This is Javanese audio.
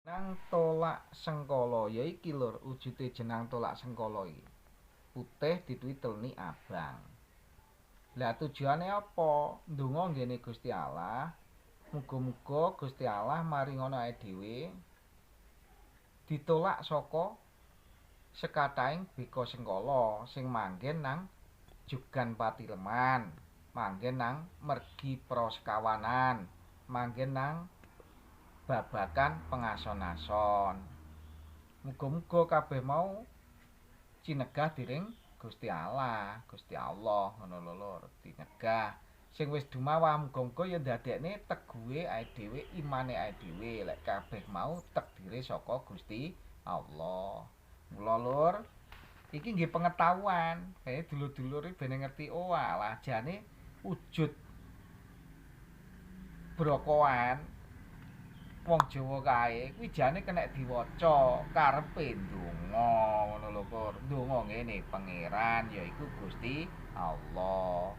Jenang tolak sengkala ya iki lur, wujude jenang tolak sengkala iki. Putih dituwi abang. Lah tujuane apa? Ndonga nggene Gusti Allah. Muga-muga Gusti Allah maringono awake dhewe ditolak saka sekathahing beka sengkala sing manggen nang Jugan Patileman, manggen nang Mergi Prosekawanan, manggen nang babakan pengason-ason. Muga-muga kabeh mau cinegah dening Gusti Allah, Gusti Allah ngono lho lur, tinegah. Sing wis dumawah muga-muga ya ndadekne teguhe awake dhewe, imane awake dhewe lek kabeh mau takdire saka Gusti Allah. Mula lur, iki nggih pengetahuan, kaya dulur-dulur iki ben ngerti, oh alah jane wujud brokoan wong Jawa kae kuwi jane kena diwaca karepe ndonga ngono lho Pur. Ndonga ngene pangeran yaiku Gusti Allah.